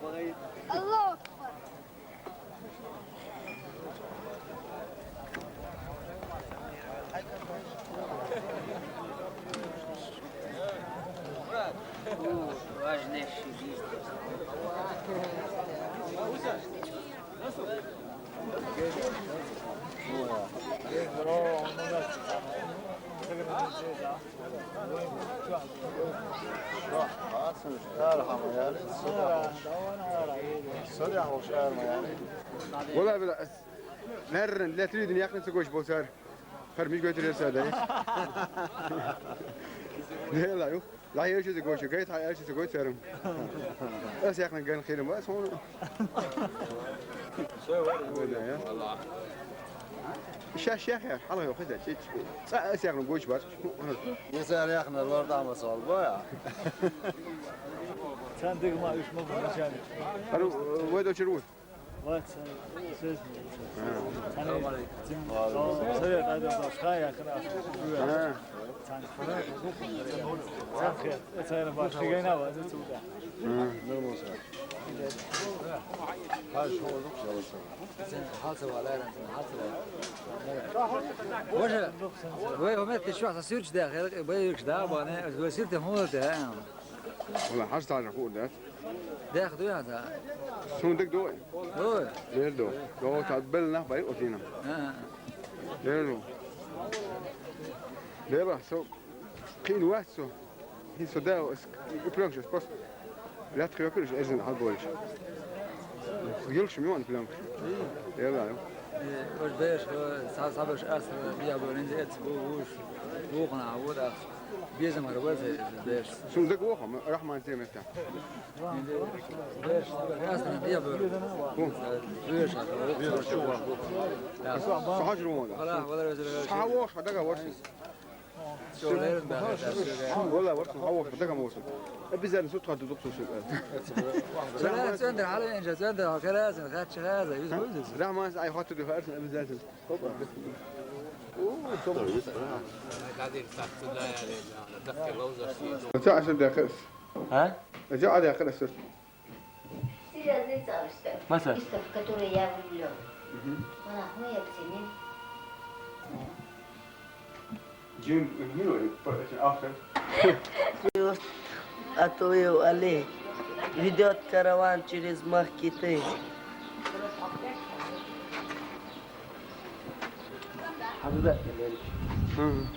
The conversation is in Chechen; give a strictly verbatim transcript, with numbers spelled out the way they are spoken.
Аллаху акбар. Валлахь, била, неррин летри дин яхнын ца гойш болсар. Хар миш гойтар яр са дай. Не ла ю. Ла ю ше ца гойш, гайт ха ю ше ца гойт сарам. Ас яхнын ган хирам ва сон. Сой вар. Валлахь, я. Ша шех яр, хала ю хиза чич. Ца ас яхнын гойш бар. Не сар яхнын лор дама сол боя. Сен дигма уш ма бу чан. Ар вай дочер ву. Вот, э, сез. Ана, совет айда башка яхын. Ана. Сахет, это башка гайна ва, это суда. Нормально. Хал шо олдук, шо олдук. Хал савалар, хал савалар. Боже, вы умеете что, сосюрч да, вы их да, бане, вы сирте мулте, а? Валлахь, хьаж тажа хуур дац. Дехьа дуй хьан ца? Сундук дуй? Дуй. Лер ду. Йо, та бел нах бай отина. А. Лер ду. Лер ба, со кхин вац со. Хин со да, с-, пленкаш, просто лят хьоькуш, эзэн хьал болаш. Йилш мион пленкаш. Лер ба, йо. Э, ош беш, э, са-, сабеш ас, э, биа бо нинзе эц бу, уш. Бухна, вот ас. Безам ар вазе, беш. Сундук вохам, Рахман зем это. Сахаж руонда. Сахаж руонда. Сахавош, дага вош. Валлахь, вош, сахавош, дага вош. Обязательно сутка дудук сусу. Центр, хала инжа, центр, хала, хача, хаза, юз, юз. Рахман, ай, хату ду харс, обязательно. Опа. О, что? Хотя, а что для крыс? А? Хотя, а для крыс? Серьёзный цалышта. Маса? Истоп, в который я влюблён. Мгм. Вона хуя псинин. Джим, ну, по-, этим автор. Атуев Али ведёт караван через Махкиты. Мгм.